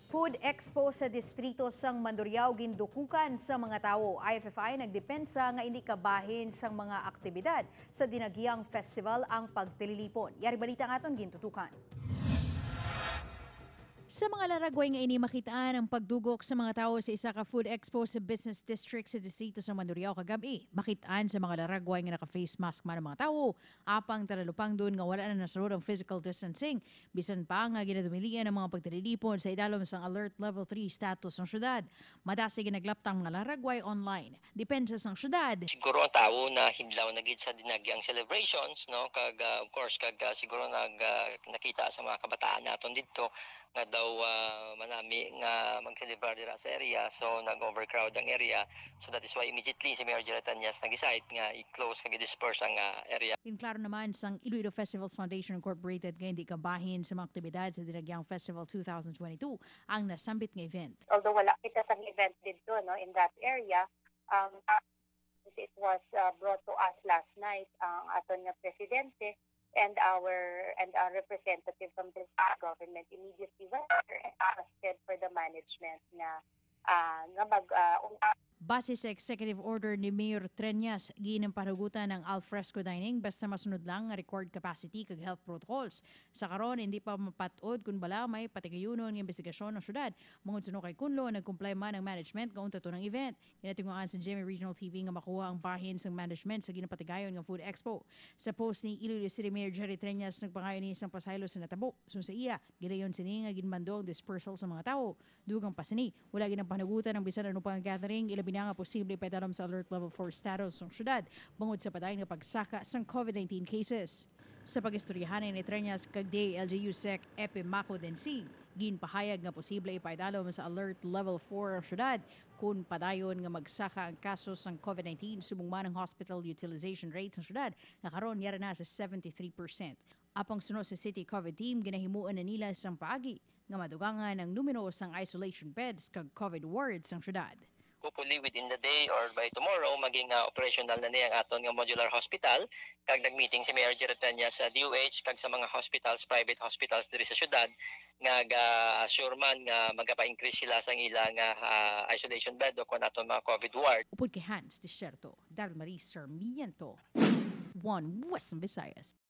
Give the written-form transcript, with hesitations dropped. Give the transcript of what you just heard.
Food Expo sa distrito sang Mandurriao gindukukan sa mga tao. IFFI nagdepensa nga hindi kabahin sang mga aktibidad sa Dinagyang Festival ang pagtililipon. Yari balita nga aton gintutukan. Sa mga laragway nga ini makitaan ang pagdugok sa mga tao sa isa ka food expo sa business district sa distrito sa Mandurriao kagabi. Makitaan sa mga laragway nga naka-face mask man ang mga tao. Apang talalupang doon nga wala na nasunod ang physical distancing. Bisan pa nga ginadumilian ang mga pagtililipon sa idalom sang alert level 3 status ng syudad. Madasig naglaptang mga laragway online. Depensa sang syudad. Siguro ang tao na hinlaw na gid sa Dinagyang celebrations, no, kag of course kag siguro nag nakita sa mga kabataan naton didto nga daw manami nga magselebrar dira sa area, so nag-overcrowd ang area. So that is why immediately si Mayor Jerry Treñas nag-decide nga i-close kag i-disperse ang area. Inklaro naman sang Iloilo Festivals Foundation Incorporated nga hindi kabahin sa mga aktibidad sa Dinagyang Festival 2022 ang nasambit nga event. Although wala kita sa event dito, no, in that area, it was brought to us last night, ang aton nga presidente and our representative from the state government immediately went there and requested for the management na nga mag Base sa executive order ni Mayor Treñas, ginampahugutan ng alfresco dining basta masunod lang ang required capacity kag health protocols. Sa karon, hindi pa mapatod kung bala may patigayunon ng investigasyon ng syudad. Mangod suno kay Kunlo, nag-comply man ang management nga unta to ng event. Ginatinguan sa GMA Regional TV nga makuha ang bahin sang management sa ginapatigayon ng Food Expo. Sa post ni Iloilo City Mayor Jerry Treñas, nagpangayon ni isang pasaylo sa natabo. So sa iya, gilayon sini nga ginmando ang dispersal sa mga tao. Dugang pa sini, wala ginapanagutan ang bisan ano pang gathering, ilabi na nga posible paidalom sa alert level 4 status ng syudad bangod sa padayon nga pagsaka sang COVID-19 cases. Sa pag-istoryahan ni Treñas kag DILG Usec Epimaco Densing, ginpahayag nga posible ipaidalom sa alert level 4 ang syudad kung padayon nga magsaka ang kaso sang COVID-19, subong man ang hospital utilization rate sa syudad nga karon yara na sa 73%. Apang suno sa City COVID team, ginahimuan na nila sang paagi nga madugangan ang numero sang isolation beds kag COVID wards sang syudad. Hopefully within the day or by tomorrow maging operational na niya ang aton nga modular hospital, kag nag-meeting si Mayor Jerry Treñas sa DOH kag sa mga hospitals, private hospitals diri sa syudad, nga ga-assure man nga magapa-increase sila sa ilang isolation bed o kon aton mga COVID ward. Upod kay Hans Desierto, Dalmarie Sarmiento, One Western Visayas.